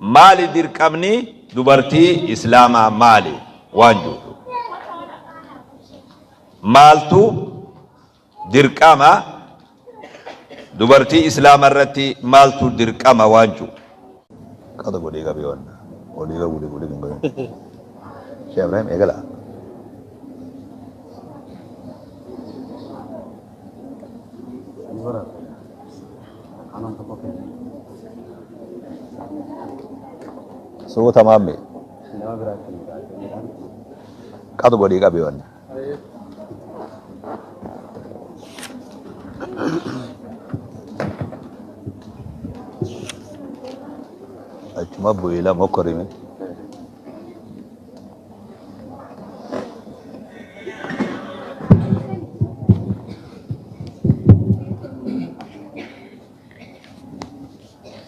Maali dirqamni dubartii Islaamaa maali waan jiru? Maaltu dirqama dubartii Islaama irratti, maaltu dirqama waan jiru? Qada godhee qabee waan olii godhee godhee kan godhee. Sheekh Ibrahim, eegala. Suuta maamme. Qada godhee qabee waan. Achuma bu'ee lama okkorime.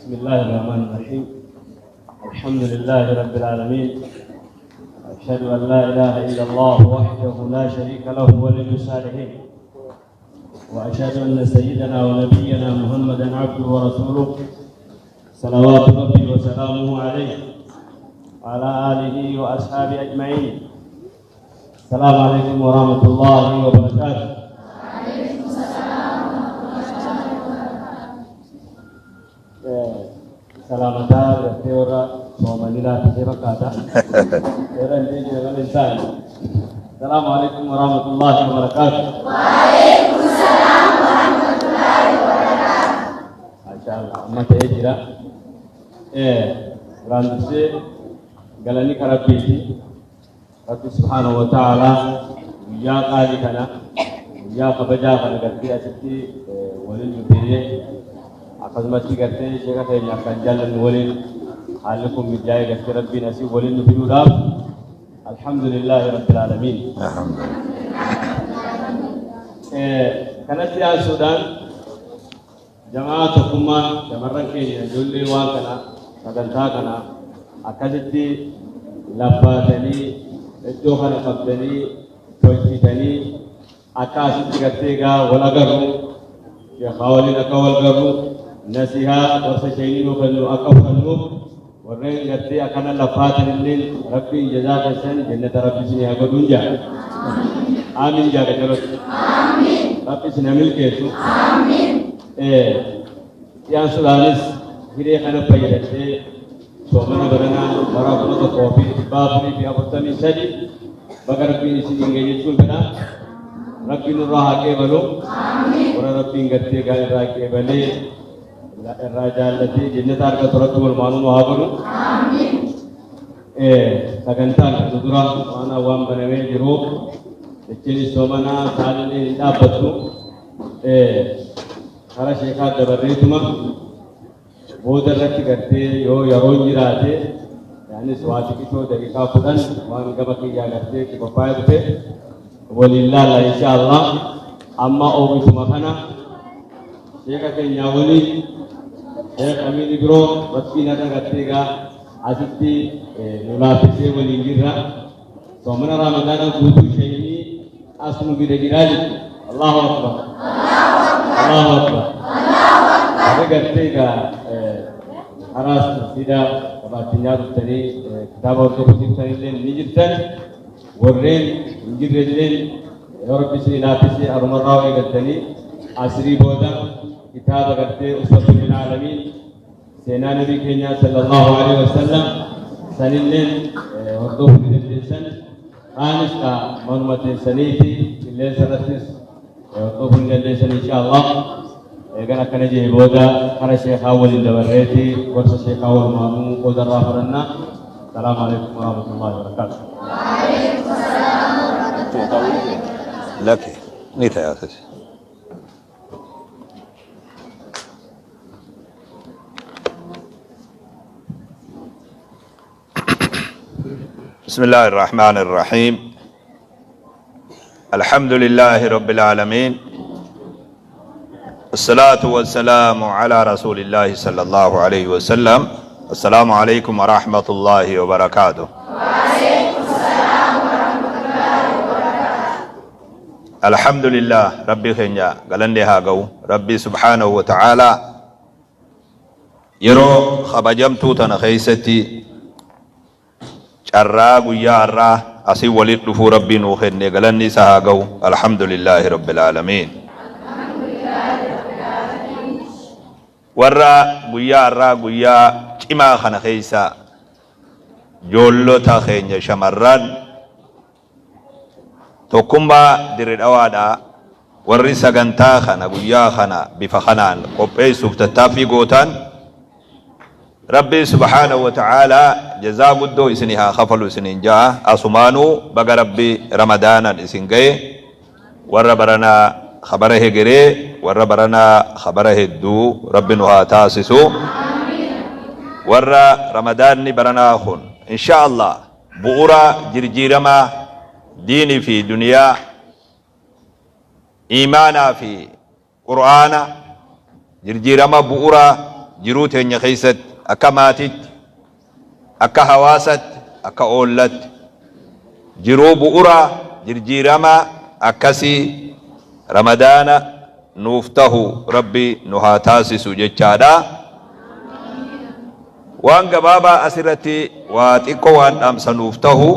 بسم الله الرحمن الرحيم. الحمد لله رب العالمين. أشهد أن لا إله إلا الله وحده لا شريك له ولي الصالحين، وأشهد أن سيدنا ونبينا محمدا عبده ورسوله، صلوات ربي وسلامه عليه وعلى آله وأصحابه أجمعين. السلام عليكم ورحمة الله وبركاته. Salaamataa gartee warra soomanii laaffisee fakkaata. Seera hin deebine malee hin taane. السلام عليكم ورحمة الله وبركاته. وعليكم السلام ورحمة الله وبركاته. ما شاء الله. Amma ta'ee jira. Duraan dursee galanni kan Rabbiiti. Rabbi سبحانه وتعالى guyyaa qaalii kana, guyyaa kabajaa kana gartee asitti waliin nu gahee, akkasumatti gartee sheeka keenya akkaan jaallannu waliin haalli kun mijaa'ee gartee Rabbiin asii waliin nu fiduudhaaf الحمد لله رب العالمين. Kanatti aansuudhaan jamaa tokkummaa shamarran keenya, ijoollee waan kana sagantaa kana akkasitti labbaatanii iddoo kana qabdanii tolchitanii akka asitti gartee egaa wal agarru, sheekaa waliin akka wal garru, nasihaa gorsa isheenii nuu kennu akka fudhannuuf warreen gartee akkana laffaatan illee Rabbiin jazaa keessan jannata Rabbi isinii haa godhuun jaa. Aamin jaa qacarratti. Rabbi isin haa milkeessu. Dhiyaansuudhaanis hiree kana fayyadattee soomana baranaa bara 1443 baga Rabbiin isiniin ga'e jechuun fedha. Rabbiin nurraa haa qeebalu. Warra Rabbiin gartee gaa irraa qeebalee irraa jaallatee jannata argatu Rabbi walumaanuu nu haa godhu. Sagantaan kana dura waan banamee jiru jechuun soomanaa saalillee hin dhaabbattu. Kara sheekaa dabarreetuma booda irratti gartee yoo yeroon jiraate yaanis waa xiqqishoo daqiiqaa 10 waan gama kiyyaa gartee itti qophaa'ee dhufe waliin laalla إن شاء الله. Amma oomishuma kana sheeka keenyaa waliin, Sheek Amiin biroo Rabbiin har'a gartee egaa asitti nu laaffisee waliin jirra. Soomana Ramadaanaa guutuu shayinii as nu bira jiraa jechuudha. الله أكبر. الله أكبر. Warri gartee egaa karaas masjiida qabaachinyaa dhuftanii kitaaba hordofuu jirtanillee ni jirtan. Warreen hin jirrelleen yoo Rabbi isin laaffisee arumarraa eegaltanii asrii booda kitaaba gartee أسوة للعالمين, seenaa nabii keenyaa صلى الله عليه وسلم sanilleen hordofuu ni dandeessan. Kaanis ka manuma teessaniiti qilleensa irrattis hordofuu ni dandeessan إن شاء الله. Eegan akkana jee booda kara sheekaa waliin dabarreeti gorsa sheekaa walumaanuu qoodarraa fudhanna. السلام عليكم ورحمة الله وبركاته. وعليكم السلام ورحمة الله وبركاته. لك ni ta'a. بسم الله الرحمن الرحيم. الحمد لله رب العالمين، الصلاة والسلام على رسول الله صلى الله عليه وسلم. السلام عليكم ورحمة الله وبركاته. وعليكم السلام ورحمة الله وبركاته. الحمد لله، ربي keenya galanni haa ga'u. Rabbi سبحانه وتعالى. Yeroo kabajamtuu tana keeysatti carraa guyyaa har'aa asii walitti dhufuu Rabbii nuu kenne galanni isa haa gahu. Alhamdulillaahi Rabbil Aalamiin. Warra guyyaa har'aa guyyaa cimaa kana keessa joollota keenya shamarran Tokkummaa Dirre Dhawaadhaa warri sagantaa kana guyyaa kana bifa kanaan qopheessuuf tattaaffii gootan Rabbi subhaanahu wa ta'aalaa jazaa guddoo isinii haa kafalu isiniin ja'a. Asumaanuu baga Rabbi Ramadaanan isin gaye. Warra baranaa ka bara hegeree, warra baranaa ka bara hedduu Rabbi nu haa taasisu. Warra Ramadaanni baranaa kun insha Allah bu'ura jirjiiramaa diini fi duniyaa, iimaanaa fi Qur'aana, jirjiirama bu'uraa jiruu teenya keessatti akka maatitti, akka hawaasatti, akka oollatti jiruu bu'uraa jirjiirama akkasii Ramadaana nuuf tahu Rabbi nu haa taasisu jechaadha. Waan gabaabaa asirratti waa xiqqo waan dhaamsa nuuf tahu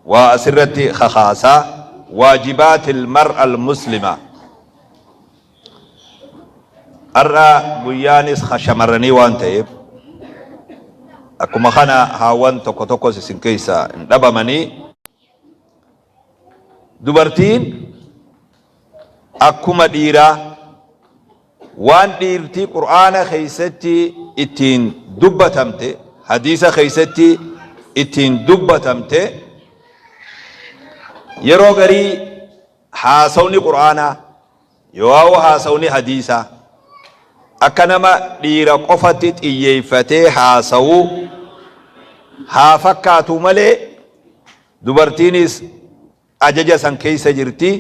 waa asirratti kakaasa. Waajibaatil mar'al muslima. Har'a guyyaanis ka shamarranii waan ta'eef akkuma kana haawwan tokko tokkos isin keessa hin dhabamanii. Dubartiin akkuma dhiiraa Waan dhiirti Qur'aana keessatti ittiin dubbatamte, hadiisa keessatti ittiin dubbatamte, yeroo garii haasawni Qur'aanaa yookaan haasawni hadiisaa akka nama dhiira qofatti xiyyeeffatee haasawu haa fakkaatu malee dubartiinis ajaja san keessa jirti,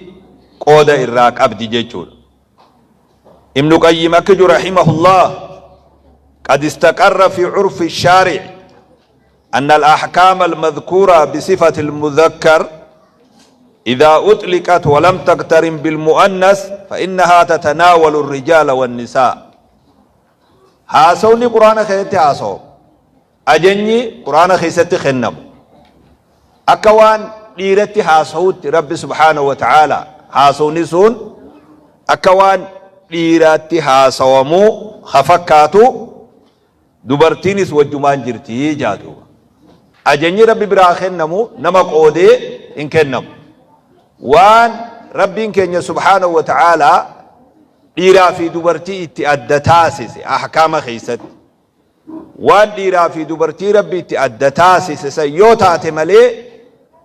qooda irraa qabdi jechuudha. Ibnu Qayyim akka jiru rahimahullah qad istaqarra fi curfi shaari'i أن الأحكام المذكورة بصفة المذكر إذا أطلقت ولم تقترن بالمؤنث فإنها تتناول الرجال والنساء. haasawni Qur'aana keessatti haasawamu, ajajni Qur'aana keessatti kennamu akka waan dhiiratti haasawutti Rabbi subhaanahu wa ta'aalaa haasawni sun akka waan dhiiraatti haasawamuu ha fakkaatu dubartiinis wajjumaan jirti jaa duuba. Ajajni Rabbi biraa kennamu nama qoodee hin kennamu. Waan Rabbiin keenya subhaanahu wa ta'aalaa dhiiraa fi dubartii itti adda taasise ahkaama keessatti waan dhiiraa fi dubartii Rabbi itti adda taasise san yoo taate malee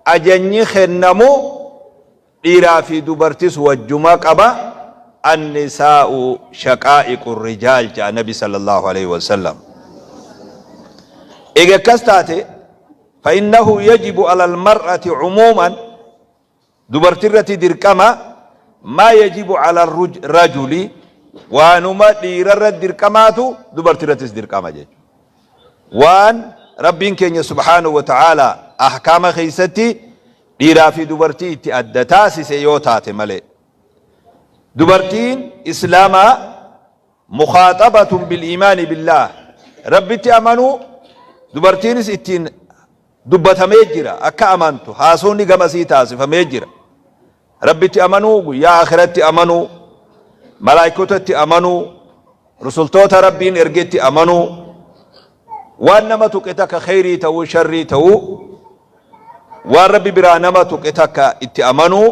ajajni kennamu dhiiraa fi dubartis wajjuma qaba. Annisaa'u shaqaa'iqu rijaal ja'a Nabi sallallahu alaihi wasallam. Eega akkas taate fa innahu yajibu ala almar'ati umuuman Dubarti irratti dirqama maa yajibu ala rajuli waanuma dhiira irratti dirqamaatu dubarti irrattis dirqama jechuudha. Waan Rabbiin keenya subhaanahu wa ta'aalaa ahkaama keessatti dhiiraa fi dubartii itti adda taasise yoo taate malee. Dubartiin Islaamaa mukaaxabatun bil iimaani billaah Rabbitti amanuu dubartiinis ittiin dubbatamee jira akka amantu haasofni gamasii taasifamee jira. Rabbitti amanuu, guyyaa akhiratti amanuu, malaayikotatti amanuu, rusultoota Rabbiin ergetti amanuu, waan nama tuqe takka kheyrii ta'uu sharrii ta'uu, waan Rabbi biraa nama tuqe takka itti amanuu,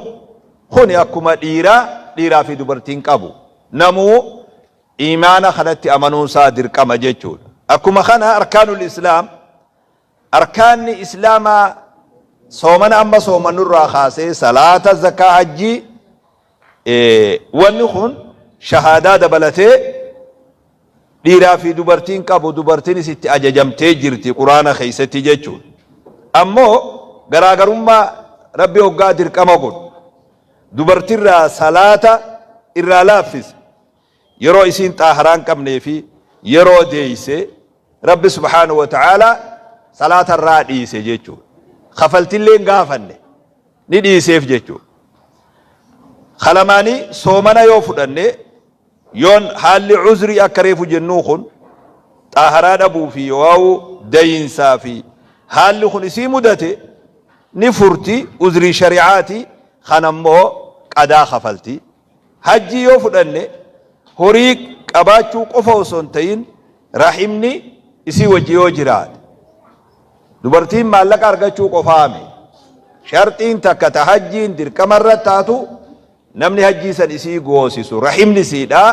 kuni akkuma dhiiraa dhiiraa fi dubartiin qabu. Namuu iimaana kanatti amanuun isaa dirqama jechuudha. Akkuma kana arkaanul islaam Arkaanni Islaamaa soomana amma soomannu irraa kaasee salaata, zakaa, hajjii wanni kun shahaadaa dabalatee dhiiraa fi dubartiin qabu dubartiinis itti ajajamtee jirti Quraana keessatti jechuudha. Ammoo garaagarummaa Rabbi hoggaa dirqama godhu dubartirraa salaata irraa laaffise. Yeroo isiin xaaharaa hin qabnee fi yeroo deeyse Rabbi subhaanahu wa ta'aalaa salaata irraa dhiise jechuudha. Kafaltillee hin gaafanne ni dhiiseef jechuudha. Kalamaanii soomana yoo fudhanne yoon haalli uzrii akka reefu jennuu kun Xaaharaa dhabuu fi yoo'awu dayinsaa fi haalli kun isii mudate ni furti, uzrii shari'aati, kana immoo qadaa kafalti. Hajjii yoo fudhanne horii qabaachuu qofa osoo hin ta'in rahimni isii wajji yoo jiraate. Dubartiin maallaqa argachuu qofaami. Sharxiin takka ta hajjiin dirqama irra taatu namni hajjii san isii goosisu rahimni isiidha.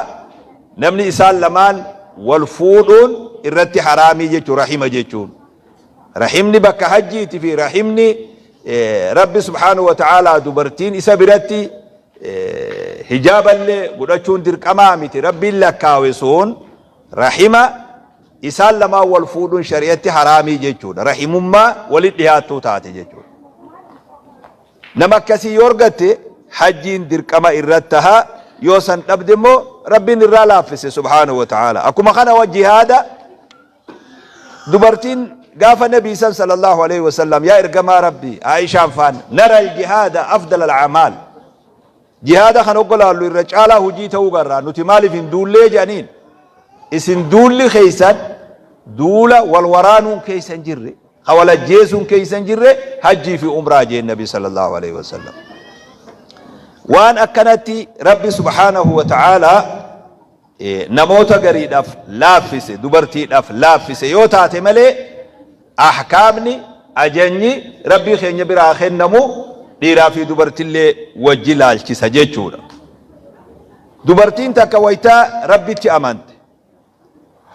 Namni isaan lamaan wal fuudhuun irratti haraamii jechuun rahima jechuun. Rahimni bakka hajjiiti fi rahimni Rabbi subhaanahu wa ta'aalaa dubartiin isa biratti hijaaballee godhachuun dirqamaa miti Rabbiin lakkaawe sun rahima isaan lamaan wal fuudhuun shari'atti haraamii jechuudha. Rahimummaa walitti dhiyaattuu taate jechuudha. Nama akkasii yoo argatte hajjiin dirqama irratti taha, yoo san dhabde immoo Rabbiin irraa laaffise subhaanahu wa ta'ala. Akkuma kana wa jihaada dubartiin gaafa nabii san sallallahu alaihi wasallam, yaa ergamaa Rabbii, Aishaan faan, nara aljihaada afdal al'amaal, jihaada kan hogga laallu irra caalaa hojii ta'uu garraa, nuti maaliif hin duullee jedhaniin. Isin duulli keessan duula wal waraanuun keessa hin jirre, ka wal ajjeesuun keessa hin jirre, hajjii fi umraa jeen nabi sallallahu alaihi wasallam. Waan akkanatti Rabbi subhaanahu wa ta'aalaa namoota gariidhaaf laaffise, dubartiidhaaf laaffise yoo taate malee, ahkaamni ajanyi Rabbii keenya biraa kennamu dhiiraa fi dubartillee wajji laalchisa jechuudha. Dubartiin takka waytaa Rabbitti amante,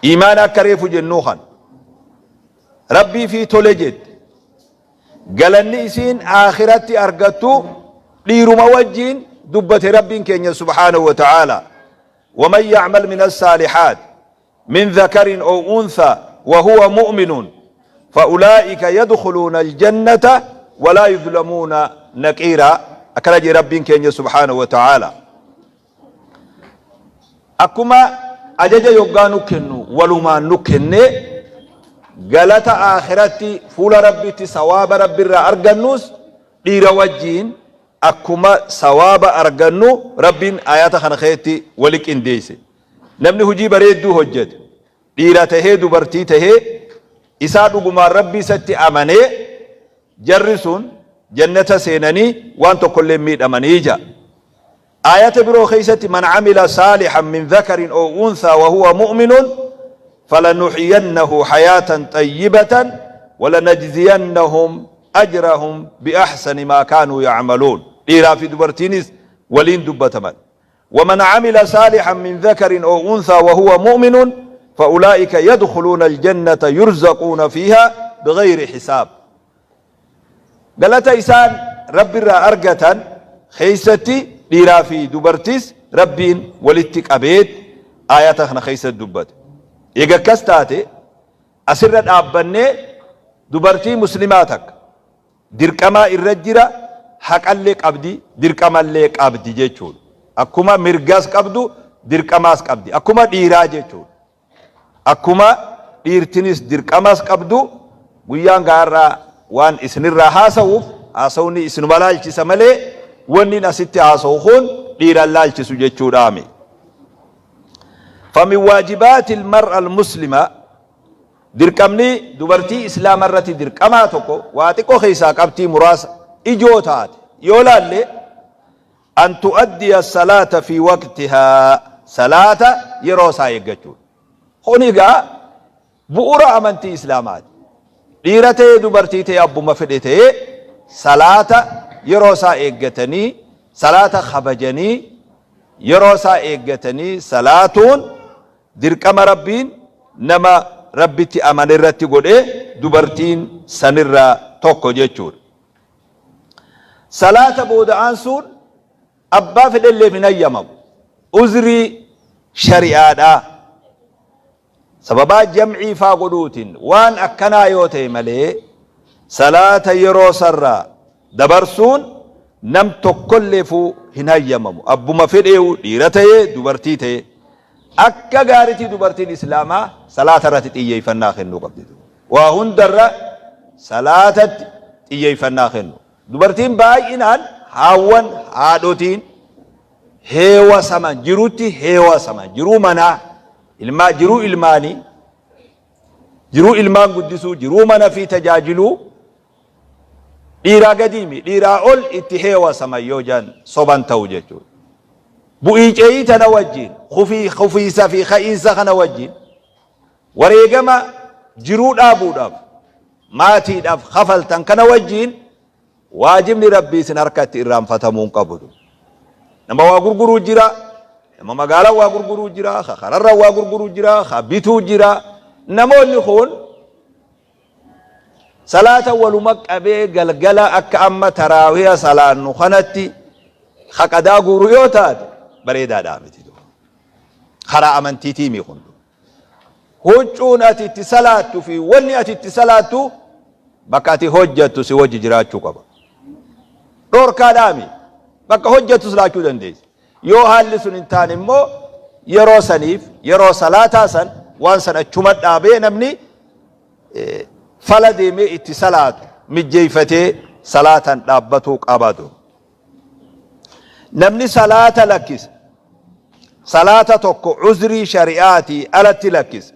iimaana akka reefu jennuu kan Rabbii fi tole jette, galanni isiin aakhiratti argattu dhiiruma wajjiin dubbate Rabbiin keenya subhaanahu wa ta'aala. Waman ya'mal min as-saalihaat min dhakarin aw untha wa huwa mu'minun fa ulaa'ika yadkhuluuna al-jannata wa laa yudlamuuna naqiira, akkana jedhe Rabbiin keenya subhaanahu wa ta'aala. Akkuma ajaja yoggaa nu kennu walumaan nu kenne, galata aakhiratti fuula Rabbitti sawaaba Rabbirraa argannus dhiira wajjiin akkuma sawaaba argannu Rabbiin aayaata kana keessatti wali qindeesse. Namni hujii bareedduu hojjete dhiira tahee dubartii tahee isaa dhugumaan Rabbii isatti amanee, jarri sun jannata seenanii waan tokkollee hin miidhamanii ja'a. Aayata biroo keessatti, man amila saalihan min dhakarin aw unthaa wa huwa mu'minun falanuhyiyannahu hayaatan xayyibatan walanajziyannahum ajrahum biahsani maa kaanuu ya'maluun. Dhiiraa fi dubartiinis waliin dubbataman. Waman amila saalihan min dhakarin aw unthaa wa huwa mu'minun fa'ulaa'ika yadkhuluuna aljannata yurzaquuna fiihaa bighayri hisaab. Galata isaan Rabbirraa argatan keessatti dhiiraa fi dubartiis Rabbiin walitti qabeet aayata kana keessatti dubbate. Eega akkas taate asirra dhaabbannee dubartii muslimaa takka dirqamaa irra jira, haqallee qabdi, dirqamallee qabdi jechuudha. Akkuma mirgas qabdu dirqamaas qabdi. Akkuma dhiiraa jechuudha. Akkuma dhiirtinis dirqamas qabdu, guyyaan gaarraa waan isinirraa haasa'uuf haasawni isinuma laalchisa malee wannin asitti haasa'u kun dhiiran laalchisu jechuudhaami. Famin waajibaati almar'a almuslima, dirqamni dubartii islaama irratti dirqamaa tokko waa xiqqoo keessaa qabxii muraasa ijoo taate yoo laalle, An tu'addiya salaata fi waqtihaa, salaata yeroo isaa eeggachuudha. Kun egaa bu'uura amantii Islaamaati. Dhiira ta'ee dubartii ta'ee abbuma fedhe ta'ee salaata yeroo isaa eeggatanii, salaata kabajanii, yeroo isaa eeggatanii salaatuun dirqama Rabbiin nama Rabbitti amane irratti godhe, dubartiin sanirraa tokko jechuudha. Salaata booda aansuun abbaa fedhelleef hin hayyamamu. Uzrii shari'aadhaa sababaa jam'ii faa godhuutiin waan akkanaa yoo ta'e malee salaata yeroo sarraa dabarsuun nam tokkolleefuu hin hayyamamu. Abbuma fedheewu dhiira ta'ee dubartii ta'ee akka gaariitti dubartiin islaamaa salaata irratti xiyyeeffannaa kennuu qabdi. Waa hundarra salaatatti xiyyeeffannaa kennu. Dubartiin baay'inaan haawwan haadhotiin heewasaman, jirutti heewasaman, jiruu manaa, ilmaa, jiruu ilmaanii, Jiruu ilmaan guddisuu, jiruu mana fi tajaajiluu dhiiraa gadiimi, dhiiraa ol itti heewasaman yoo jedhan soban ta'u jechuudha. Bu'ii ce'ii tana wajjin, kufii kufiisa fi ka'iinsa kana wajjin wareegama jiruu dhaabuudhaaf maatiidhaaf kafaltan kana wajjin Waajibni Rabbii isin harkatti irraanfatamuu hin qabu. Nama waa gurguruu jira, nama magaalaa waa gurguruu jira, ka kararra waa gurguruu jira, ka bituu jira. Namoonni kun salaata waluma qabee galgala akka amma taraawiha salaannu kanatti ka qadaa guuru yoo taate bareedaadhaa miti. Karaa amantiitiimi kun. Huccuun ati itti salaattu fi wanni ati itti salaattu bakka ati hojjattu si wajji jiraachuu qaba. Dhoorkaadhaami. Bakka hojjattu salaachuu dandeessa. Yoo haalli sun hin taane immoo yeroo saniif yeroo salaataa san waan san achuma dhaabee namni fala deemee itti salaatu mijjeeyfatee salaatan dhaabbatuu qabatu. Namni salaata lakkise, salaata tokko uzrii shari'aatii alatti lakkise,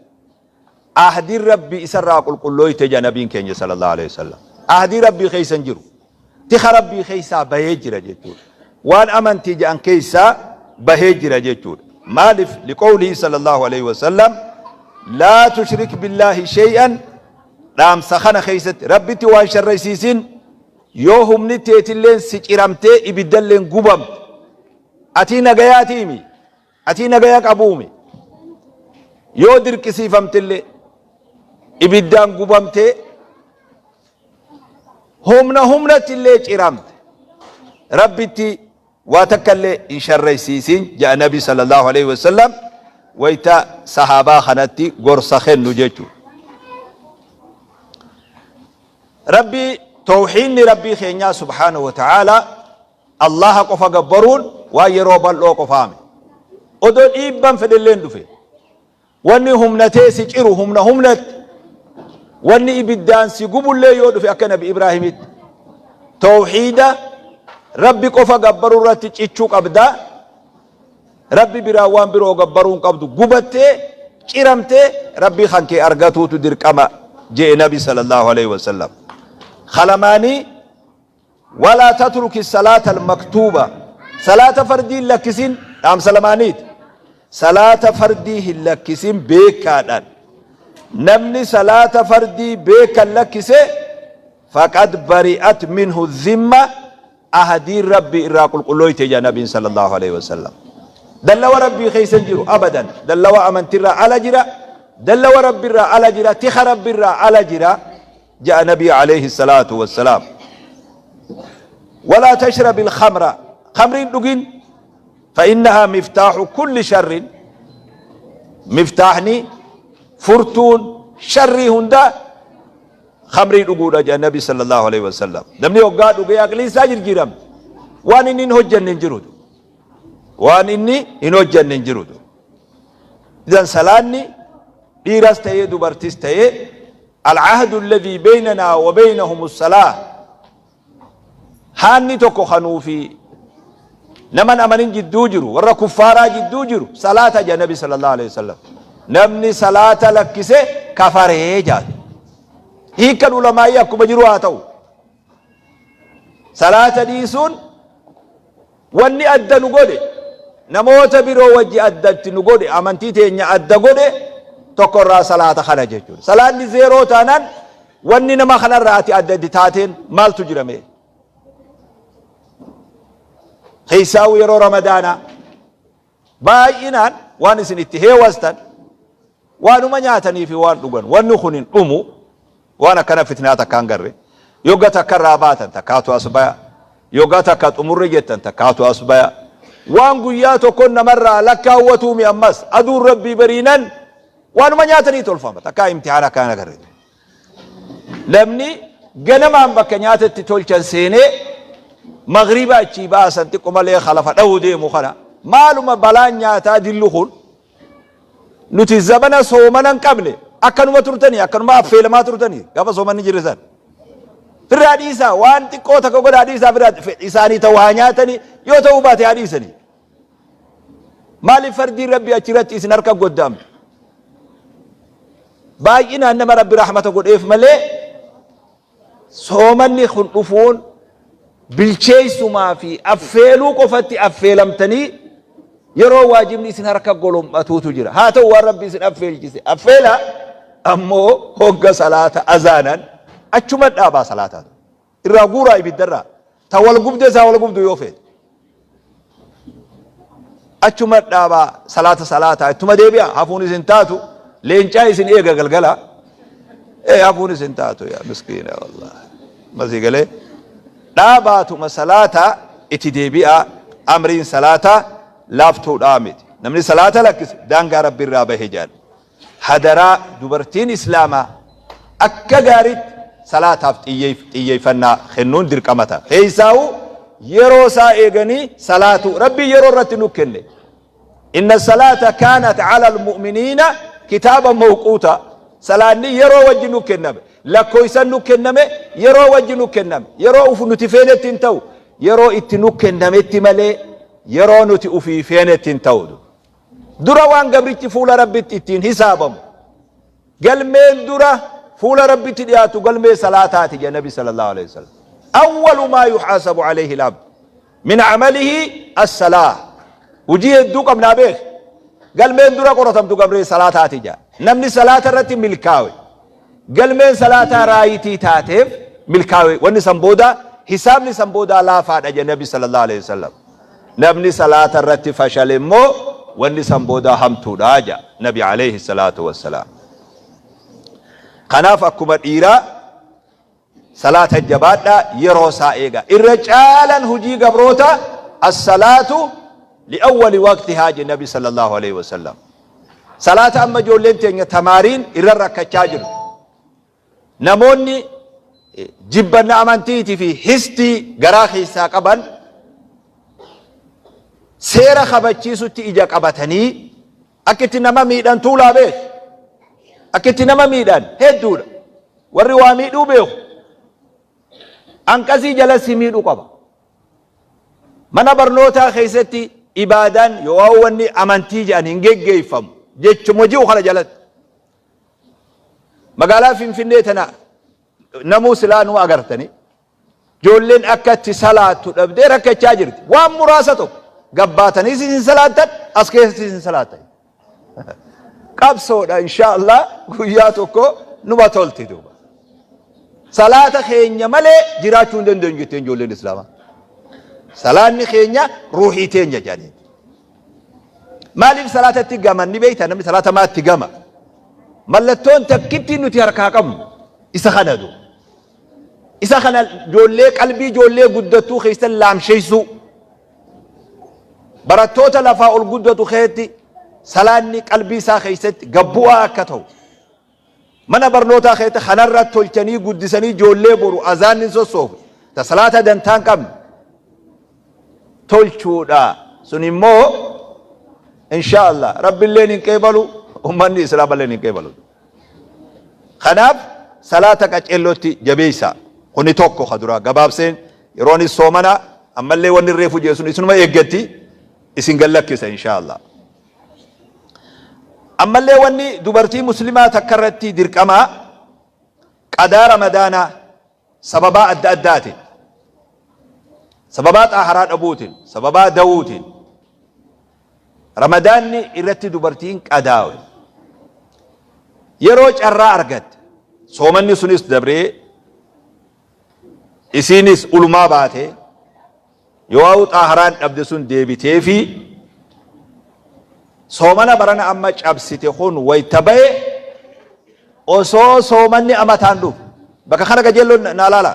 ahdiin Rabbii isarraa qulqullooyte jedha Nabiin keenya sallallahu alaihi wasallam. Ahdii Rabbii keessa hin jiru. Tika Rabbii keessaa bahee jira jechuudha. Waan amantii jedhan keessaa bahee jira jechuudha. Maaliif? Liqawlihi sallallahu alaihi wasallam laa tushrik billaahi shay'an dhaamsa kana keessatti Rabbitti waan sharraysiisin. Yoo humni teetilleen si ciramtee ibiddalleen gubamte, atii nagayaatiimi? Atii nagaya qabuumi? Yoo dirqisiifamtellee ibiddaan gubamtee humna humnattillee ciramte, Rabbitti waa takkallee hin sharraysiisin jedha Nabi sallallahu alaihi wasallam wayta sahaabaa kanatti gorsa kennu jechuudha. Rabbii towhiidni Rabbii keenyaa subhaanahu wa ta'aalaa Allaaha qofa gabbaruun waan yeroo bal'oo qofaame. Odoo dhiibban fedhelleen dhufe. Wanni humna tee si ciru humna humnatti. Wanni ibiddaan si gubullee yoo dhufe akka Nabi Ibraahimitti. Towhiida Rabbi qofa gabbaruu irratti cichuu qabda. Rabbi biraa waan biroo gabbaruu hin qabdu. Gubattee ciramtee Rabbii kan kee argatuutu dirqama je'e Nabi sallallahu alaihi wasallam. Kalamaanii walaa tatruki salaata almaktuuba salaata fardii hin lakkisin dhaamsa lamaaniiti. Salaata fardii hin lakkisin beekaadhaan. Namni salaata fardii beekan lakkise faqad bari'at minhu dhimma ahdiin Rabbii irraa qulqullooyte jedha Nabiin sallallahu alaihi wasallam. Dallawa Rabbii keessa hin jiru abadan. Dallawa amantirraa ala jira. Dallawa Rabbiirraa ala jira. Tika Rabbiirraa ala jira jedha Nabii alayhi salaatu wassalaam. Walaa tashrabi alkhamra. Khamriin dhugin. Fa'innahaa miftaaxu kulli sharrin. Miftaaxni furtuun sharrii hundaa khamrii dhuguudha jedhan Nabi sallallahu alaihi wasallam. Namni hoggaa dhugee aqliin isaa jirjiiramte. Waan inni hin hojjanne hin jiru. Waan inni hin hojjanne hin jiru. Idan salaanni dhiiras ta'ee dubartis ta'ee al-ahdu alladhii baynanaa wa baynahum as-salaah Haanni tokko ka nuu fi naman amanin jidduu jiru, warra kuffaaraa jidduu jiru, salaata jedha Nabi sallallahu alaihi wasallam. Namni salaata lakkise kafaree jaate. Hiikkan ulamaa'ii akkuma jiru haa ta'u. Salaata dhiisuun Wanni adda nu godhe, namoota biroo wajji adda itti nu godhe, amantii teenya adda godhe tokko irraa salaata kana jechuudha. Salaanni zeeroo taanaan wanni nama kanarraa ati adda itti taateen maaltu jira mee? Keessaa'uu yeroo Ramadaanaa baay'inaan waan isin itti heewastan Waanuma nyaatanii fi waan dhugan wanni kun hin dhumu waan akkana fitnaa takka hin garre yogga takka irraa baatan takkaatu as baya yogga takka xumurre jettan takkaatu as baya waan guyyaa tokko namarraa lakkaawwatuumi ammas aduun rabbii bariinan waanuma nyaatanii tolfama takkaa imtihaana akkana agarre. Namni ganamaan bakka nyaata itti tolchan seenee magriiba achii baasan xiqqo malee ka lafa dhahuu deemu kana maaluma balaan nyaataa dillu kun nuti zabana soomana hin qabne akkanuma turtanii akkanuma affeelamaa turtanii gaafa soomanni jirre san. Firraa dhiisaa waan xiqqoo takka godhaa dhiisaa firraa isaanii ta'u haa nyaatanii yoo ta'uu baate haa dhiisanii. Maaliif fardiin rabbii achirratti isin harka goddaamte? Baay'inaan nama Rabbi rahmata godheef malee soomanni kun dhufuun bilcheessumaa fi affeeluu qofatti affeelamtanii yeroo waajibni isin harka golom'atuutu jira. Haa ta'u waan Rabbi isin affeelchise affeela ammoo hogga salaata azaanan achuma dhaabaa salaataa. Irraa guuraa ibiddarraa. Ta wal gubde isaa wal gubdu yoo feete. Achuma dhaabaa salaata salaataa ittuma deebi'a hafuun isin taatu leencaa isin eega galgala. Ee hafuun isin taatu yaa miskiina wallahi. Masii galee dhaabaatuma salaataa itti deebi'a amriin salaataa laaftuudhaa miti. Namni salaata lakkise daangaa rabbi irraa bahe jedhan. Hadaraa dubartiin Islaamaa akka gaariitti salaataaf xiyyeeffannaa kennuun dirqama ta'a. Keessaahuu yeroo isaa eeganii salaatuu Rabbiin yeroo irratti nu kenne. Inna salaata kaanat ala almu'miniina kitaaba mawquuta. Salaanni yeroo wajji nu kenname. Lakkoofsan nu kenname yeroo wajji nu kenname. Yeroo uf nuti feenetti hin ta'u. Yeroo itti nu kennametti malee yeroo nuti ufii feenetti hin ta'u. Dura waan gabrichi fuula Rabbitti ittiin hisaabamu galmeen dura fuula Rabbitti dhiyaatu galmee salaataati jedha Nabi sallallahu alaihi wasallam. Awwalu maa yuhaasabu alayhi al-abd min amalihi as-salaah. Hujii hedduu qabnaa beek. Galmeen dura qoratamtu galmee salaataati jedha. Namni salaata irratti milkaawe galmeen salaataa raayitii taateef milkaawe wanni san booda hisaabni san boodaa laafaadha jedha Nabi sallallahu alaihi wasallam. Namni salaata irratti fashale immoo wanni san boodaa hamtuudha jedha Nabi alayhi salaatu wassalaam. Kanaaf akkuma dhiiraa salaata jabaadhaa yeroo isaa eegaa. Irra caalan hujii gabroota as-salaatu li'awwali waqtihaa jedhe Nabi sallallahu alaihi wasallam. Salaata amma ijoolleen teenya tamaariin irra rakkachaa jiru. Namoonni jibbanna amantiitii fi histii garaa keessaa qaban seera kabachiisutti ija qabatanii akka itti nama miidhan tuulaa beeku. Akka itti nama miidhan hedduudha. Warri waa miidhuu beeku. Anqasii jala si miidhuu qaba. Mana barnootaa keessatti ibaadaan yoo wanni amantii jedhan hin geggeeffamu jechuma jiru kana jalatti. Magaalaa Finfinnee tana namuu silaa nu agartani. Ijoolleen akka itti salaattu dhabdee rakkachaa jirti. Waan muraasa tokko gabbaataniis isin salaattan as keessatti isin salaattan. Qabsoodha inshaallah guyyaa tokko numa tolti duuba. Salaata keenya malee jiraachuu hin dandeenyu jetteen ijoolleen Islaamaa. Salaanni keenya ruuhii teenya jedhaniin. Maaliif salaatatti gaman ni beekta namni salaata maatti gama. Mallattoon takkittiin nuti harkaa qabnu isa kana du. Isa kana ijoollee qalbii ijoollee guddattuu keessan laamsheessuu. Barattoota lafaa ol guddatu keessatti salaanni qalbii isaa keessatti gabbu'aa akka ta'u. Mana barnootaa keessatti kanarra tolchanii guddisanii ijoollee boru azaanni hin sossoofne ta salaata dantaa hin qabne tolchuudha. Sun immoo insha Allah rabbilleen hin qeebalu ummanni islaamalleen hin qeebalu. Kanaaf salaata qaceellootti jabeessa. Kuni tokko ka duraa gabaabseen yeroonis soomana ammallee wanni reefu jee sun isinuma eeggatti isin gallakkisa insha Allah. Ammallee wanni dubartii muslimaa takka irratti dirqamaa qadaa ramadaanaa sababaa adda addaatiin sababaa xaaharaa dhabuutiin sababaa dawuutiin ramadaanni irratti dubartiin qadaawe yeroo carraa argatte soomanni sunis dabree isiinis ulumaa baate Yoo xaaharaan dhabde sun deebiteefii soomana barana amma cabsite kun wayta bahe osoo soomanni amataan dhufu bakka kana qajeelloon naa laala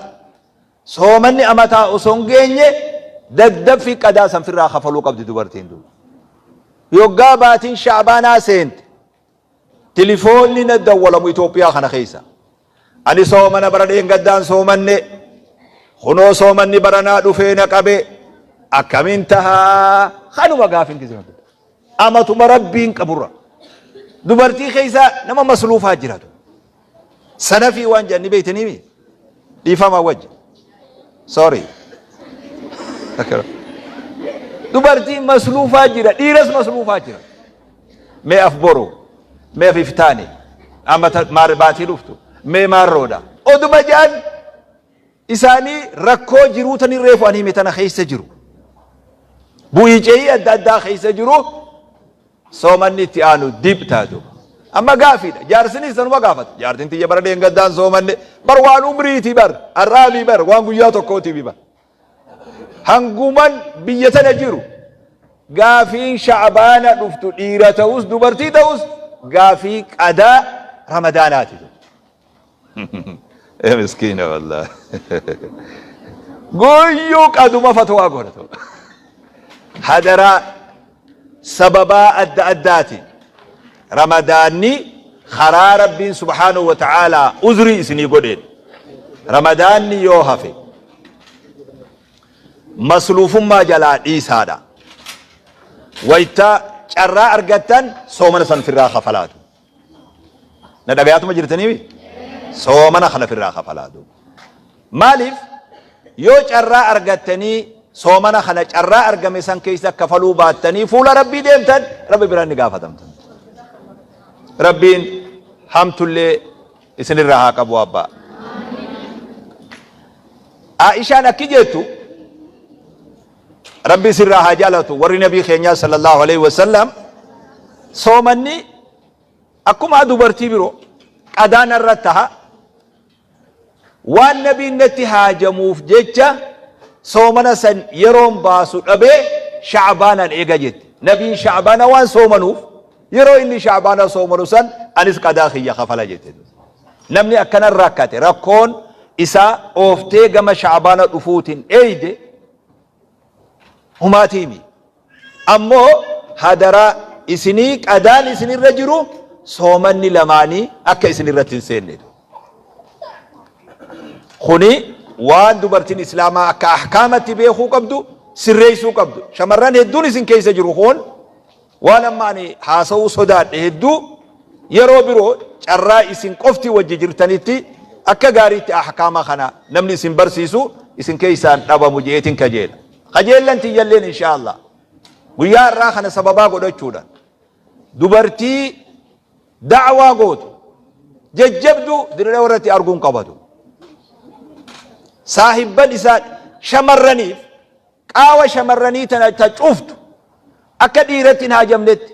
soomanni amataa osoo hin geenye daddaffi qadaa san firraa kafaluu qabdi dubartiin duuba yoggaa baatiin sha'baanaa seente Tilifoonni na dawwalamu Itoophiyaa kana keessa. Ani soomana bara dheengaddaan soomanne. Kunoo soomanni baranaa dhufee na qabe. Akkamiin tahaa? Kanuma gaafin kisi. Amatuma rabbiin qaburra. Dubartii keessa nama masluufaa jiratu. Sanafii waan jedhan ni beektanii mi? Dhiifama wajji. Sorry. Dubartiin masluufaa jira, dhiiras masluufaa jira. Mee af boru, mee af iftaani. Amata maar baatii dhuftu mee maarroodha. Oduma ja'an isaanii rakkoo jiruu tani reefu ani hime tana keessa jiru. Bu'ii ce'ii adda addaa keessa jiru soomanni itti aanu dib taatu. Amma gaafiidha. Jaarsinis sanuma gaafata. Jaartiin tiyya bara dheengaddaan soomanne bar waan umriiti bar arraabii bar waan guyyaa tokkootiifi bar. Hanguman biyya tana jiru gaafiin sha'baana dhuftu dhiira ta'us dubartii ta'us gaafii qadaa ramadaanaati. Ee miskiina wallaahi. Guyyuu qaduma fatwaa godhatu. Hadaraa sababaa adda addaatiin ramadaanni karaa rabbiin subhaanahu wa ta'aalaa uzrii isinii godheen ramadaanni yoo hafe masluufummaa jalaa dhiisaadha. Wayta carraa argattan soomana san firraa kafalaatu. Na dhagayaatuma jirtanii soomana kana firraa kafalaatu. Maaliif yoo carraa argattanii soomana kana carraa argame san keessa kafaluu baattanii fuula rabbii deemtan rabbi biraan ni gaafatamtan. Rabbiin hamtullee isinirraa haa qabu abbaa. Aishaan akki jettu Rabbi isirraa haa jaalatu warri nabii keenyaa sallallahu alaihi wasallam soomanni akkuma dubartii biroo qadaan irra taha waan nabiin natti haajamuuf jecha soomana san yeroon baasu dhabee sha'baanan eega jette nabiin sha'baana waan soomanuuf yeroo inni sha'baana soomanu san anis qadaa kiyya kafala jette namni akkana rakkate rakkoon isaa ooftee gama sha'baana dhufuutiin eeyde humaatiimi Ammoo hadaraa isinii qadaan isinirra jiru soomanni lamaanii akka isinirratti hin seenne. Kuni waan dubartiin islaamaa akka ahkaamatti beekuu qabdu sirreessuu qabdu. Shamarran hedduun isin keessa jiru kun waan amma ani haasa'uu sodaadhe hedduu yeroo biroo carraa isin qofti wajji jirtanitti akka gaariitti ahkaama kana namni isin barsiisu isin keessaan dhabamu jeetin kajeela. Kajeellan tiyyalleen inshaa Allah guyyaa har'aa kana sababaa godhachuudhaan dubartii da'waa gootu jajjabdu dirree irratti arguun qabatu. Saahibban isaa shamarraniif qaawa shamarranii tana ta cuftu akka dhiiratti hin haajamnetti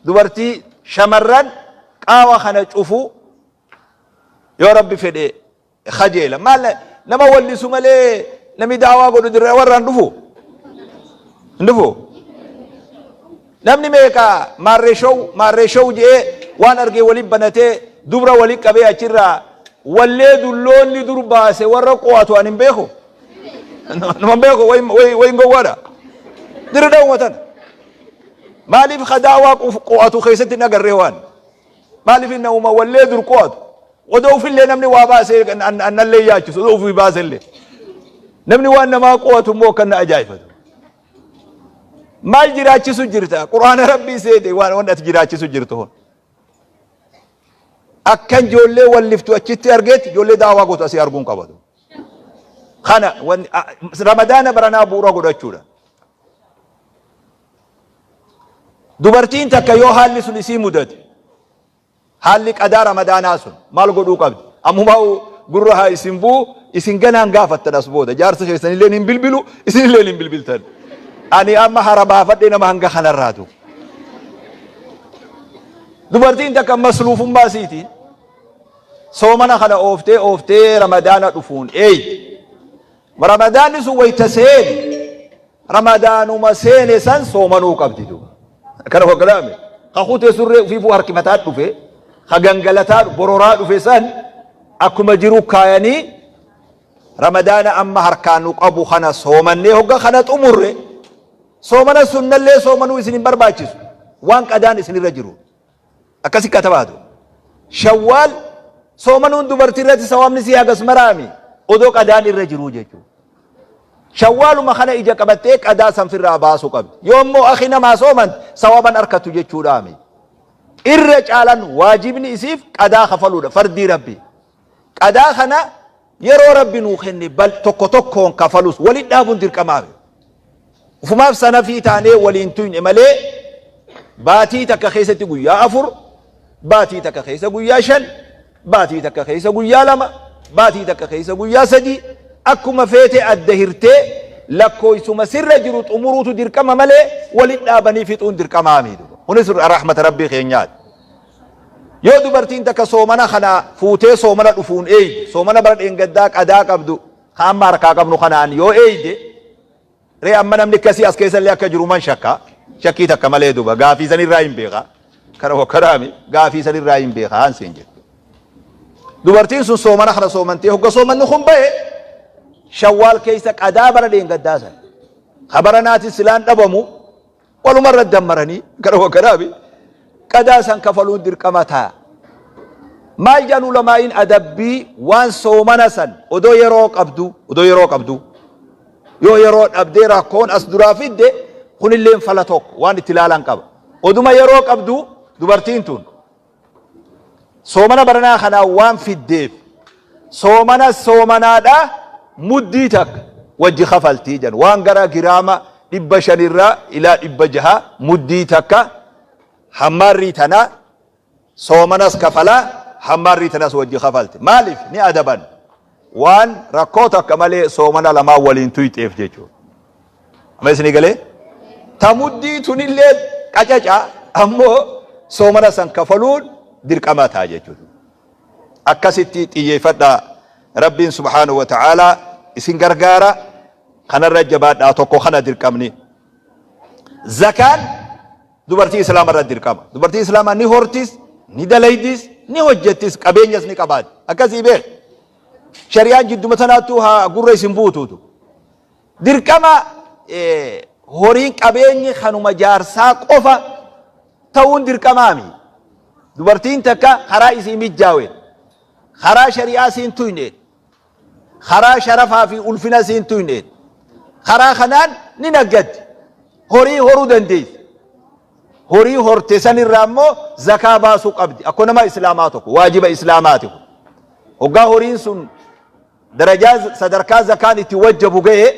dubartii shamarran qaawa kana cufuu yoo rabbi fedhe kajeela. Maal nama wallisu malee namni daawaa godhu dirree warraan dhufu? Hin dhufu. Namni meeqa maarree show maarree show jedhee waan argee waliin banatee dubra waliin qabee achirraa wallee dulloonni dur baase warra qo'atu ani hin beeku. Nama hin beeku wayin gowwaadha. Dirri dhawuma tana. Maaliif ka daawaa qo'atu keessatti hin agarree waan? Maaliif inni uuma wallee dur qo'atu? Odoo ufillee namni waa baasee annallee yaachisu odoo ufii baasellee. Namni waan namaa qo'atu immoo akkan na ajaa'ibatu. Maal jiraachisu jirta? Qur'aana Rabbii seete waan waan ati jiraachisu jirtu hun. Akkan ijoollee walliftu achitti argeetti ijoollee daawaa gootu asii arguun qabatu. Kana Ramadaana baranaa bu'uura godhachuudha. Dubartiin takka yoo haalli sun isii mudate haalli qadaa ramadaanaa sun maal godhuu qabdi? Ammumaa gurra haa isin bu'u isin ganaan gaafattan as booda jaarsi keessanillee hin bilbilu isinillee hin bilbiltan. Ani amma hara baafadhee nama hanga kanarraatu. Dubartiin takka masluufummaa isiitiin soomana kana ooftee ooftee ramadaana dhufuun eeydi. Ramadaanni sun wayta seene Ramadaanuma seene san soomanuu qabdi duuba. Akkana hogganaame. Ka kutee surree ufiifuu harkifataa dhufe, ka gangalataa bororaa dhufe san akkuma jiru kaayanii Ramadaana amma harkaan nu qabu kana soomannee hogga kana xumurre soomana sunnallee soomanuu isin hin barbaachisu. Waan qadaan isinirra jiru. Akkasi katabaatu. Shawwaal soomanuun dubartii irratti sawaabni sii hagas maraami odoo qadaan irra jiruu jechuudha. Shawwaaluma kana ija qabattee qadaa san firraa baasuu qabdi. Yoo immoo akhi namaa sooman sawaban arkattu jechuudhaami. Irra caalan waajibni isiif qadaa kafaluudha fardii rabbi. Qadaa kana yeroo rabbi nuu kenne bal tokko tokkoon kafalus waliin dhaabuun dirqamaami. Ufumaaf sanafii taanee waliin tuyne malee baatii takka keessatti guyyaa 4, Baatii takka keessa guyyaa 5, baatii takka keessa guyyaa 2, baatii takka keessa guyyaa 3, akkuma feete adda hirtee lakkooysuma sirra jiru xumuruutu dirqama malee walitti dhaabanii fixuun dirqamaa miti. Kunis rahmata Rabbii keenyaati. Yoo dubartiin takka soomana kana fuutee soomana dhufuun eeyde, soomana bara dheengaddaa qadaa qabdu ka amma harkaa qabnu kanaan yoo eeyde, Ree amma namni akkasii as keessallee akka jiru man shakka. Shakkii takka malee duba gaafii sanirraa hin beeka. Kana wakkaraami gaafii sanirraa hin beeka haan siin jedhu. Dubartiin sun soomana kana soomantee hogga soomanni kun ba'e shawwaal keessa qadaa bara dheengaddaa sana. Ka bara naatis silaan dhabamu Walumarra dammaranii gara waggaraami qadaa san kafaluun dirqama ta'a. Maal jedhan ulamaa'iin adabbii waan soomana san odoo yeroo qabdu odoo yeroo qabdu yoo yeroo dhabdee rakkoon as duraa fidde kunilleen fala tokko waan itti ilaalan qaba. Oduma yeroo qabdu dubartiin tun Soomana baranaa kanaa waan fiddeef soomana soomanaadha muddii takka wajji kafaltii jedhan waan gara giraama 500 irraa ilaa 600 muddii takka hammaarrii tana soomanas kafalaa hammaarrii tanas wajji kafalti maaliif ni adaban waan rakkoo takka malee soomana lamaan waliin tuyxeef jechuudha. Amma isinii galee? Ta muddii tunillee qacaca ammoo soomana san kafaluun dirqama ta'a jechuudha. Akkasitti xiyyeeffadhaa. Rabbiin subhaanahu wa ta'aalaa isin gargaara. Kanarra jabaadhaa tokko kana dirqamni. Zakaan dubartii islaama irra dirqama. Dubartii islaamaa ni hortis, ni dalaydis, ni hojjettis, qabeenyas ni qabaatti. Akkasii beek. Shari'aan jidduma tanaattuu haa gurra isin buutuutu. Dirqama horiin qabeenyi kanuma jaarsaa qofa ta'uun dirqamaami. Dubartiin takka karaa isii mijjaaween, karaa shari'aa siin tuyneen, karaa sharafaa fi ulfina siin tuyneen, karaa kanaan ni naggaddi. Horii horuu dandeessi. Horii horte sanirraa immoo zakaa baasuu qabdi. Akkuma nama islaamaa tokko waajiba islaamaati kun. Hoggaa horiin sun darajaa sadarkaa zakaan itti wajjabu ga'e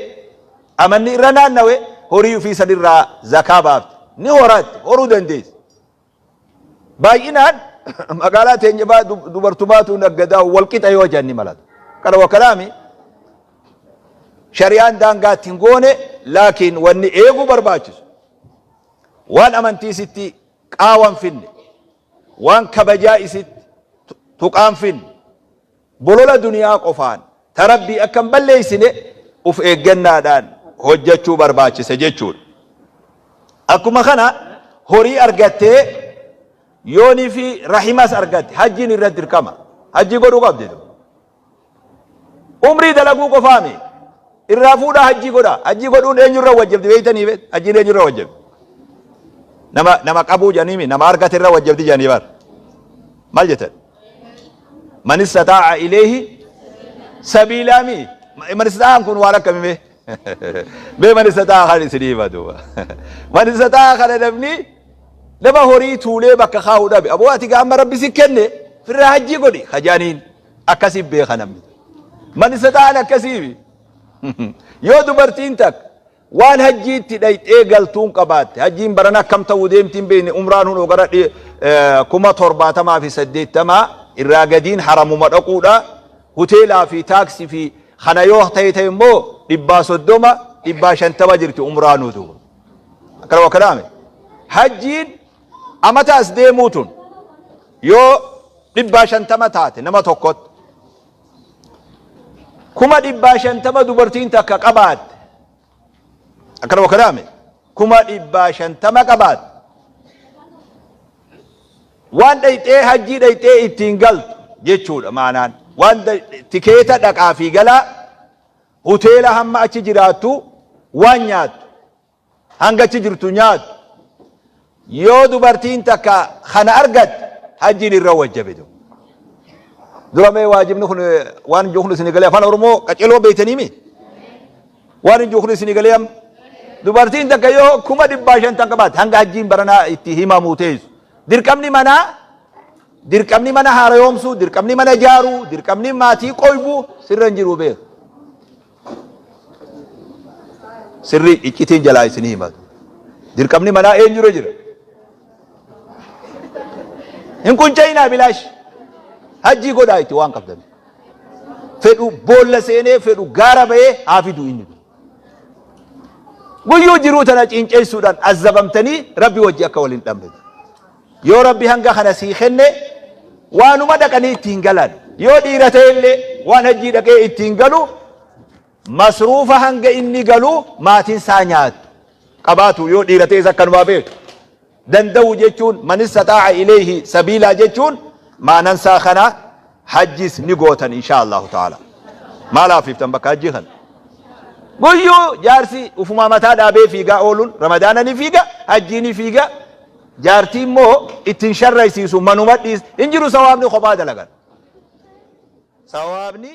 amanni irra naannawe horii ofii sanirraa zakaa baafti. Ni horatti, horuu dandeessi. Baay'inaan magaalaa teenya baa dubartumaatu naggadaa walqixa yoo jenni malatu. Kana wakalaami shari'aan daangaa itti hin goone laakiin wanni eeguu barbaachisu waan amantii sitti qaawan finne waan kabajaa isitti tuqaan finne Bolola duniyaa qofaan ta Rabbii akka hin balleessine uf eeggannaadhaan hojjachuu barbaachisa jechuudha. Akkuma kana horii argattee yoonii fi rahimas argatte hajjiin irratti dirqama. Hajjii godhuu qabdi. Umrii dalaguu qofaami. Irraa fuudhaa hajjii godhaa. Hajjii godhuun eenyurra wajjabdi beektanii beet? Hajjiin eenyurra wajjabdi? Nama nama qabuu jedhaniimi nama argate irra wajjabdi jedhanii bar. Maal jettan? Man istataa'a ilayhi sabiilaa mi? Man istata'aan kun waan akkami mee? Mee man istataa'a kan isinii hima duuba. Man istataa'a kana namni nama horii tuulee bakka kaa'u dhabe. Aboo ati gaama rabbi si kenne firraa hajjii godhi kajaaniin akkasii beeka namni. Man istata'aan akkasii yoo dubartiin takka Waan hajjiitti dhayxee galtuun qabaatte, hajjiin barana akkam ta'uu deemti hin beekne, umraan hunoo gara 70,080 irraa gadiin haramuma dhaquudha, huteelaa fi taaksi fi kana yoo ta'e ta'e immoo 130, 150 jirti umraanuu duuba. Akkana wakkanaame. Hajjiin amata as deemuu tun yoo 150 taate nama tokkotti 150,000 dubartiin takka qabaatte akkana wakkanaame 150,000 qabaatte waan dhayxee hajjii dhayxee ittiin galtu jechuudha maanaan waan tikeeta dhaqaa fi galaa hoteela hamma achi jiraattu waan nyaattu hanga achi jirtu nyaatu yoo dubartiin takka kana argatte hajjiin irra wajjabe duuba. Dura mee waajibni kun waan hin jiru isin galee afaan Oromoo qaceloo beektanii mi? Waan hin jiru isin galee amma. Dubartiin takka yoo 150,000 qabaatte hanga hajjiin baranaa itti himamu teessu. Dirqamni manaa dirqamni mana haarayoomsuu dirqamni mana ijaaruu dirqamni maatii qoybuu sirra hin jiru beeku. Sirrii iccitiin jalaa isinii himatu. Dirqamni manaa eenyurra jira? Hin qunca'inaa bilaash. Hajjii godhaa itti waan qabdan. Fedhu boolla seenee fedhu gaara bahee haa fidu inni. Guyyuu jiruu tana ciinceessuudhaan azzabamtanii Rabbi wajji akka wal hin dhabne. Yoo Rabbi hanga kana sii kenne waanuma dhaqanii ittiin galan. Yoo dhiira ta'ellee waan hajjii dhaqee ittiin galu masruufa hanga inni galu maatiin isaa nyaatu qabaatu yoo dhiira ta'es akkanumaa beeku. Danda'u jechuun man istaxaa'a ilayhi sabiilaa jechuun maanan isaa kana hajjis ni gootan inshaa Allahu ta'ala. Maal haafiftan bakka hajjii kana? Guyyuu jaarsi ufumaa mataa dhaabee fiigaa ooluun ramadaana ni fiiga hajjii ni fiiga jaartii immoo ittiin sharraysiisu manuma dhiis hin jiru sawaabni kophaa dalagan. Sawaabni.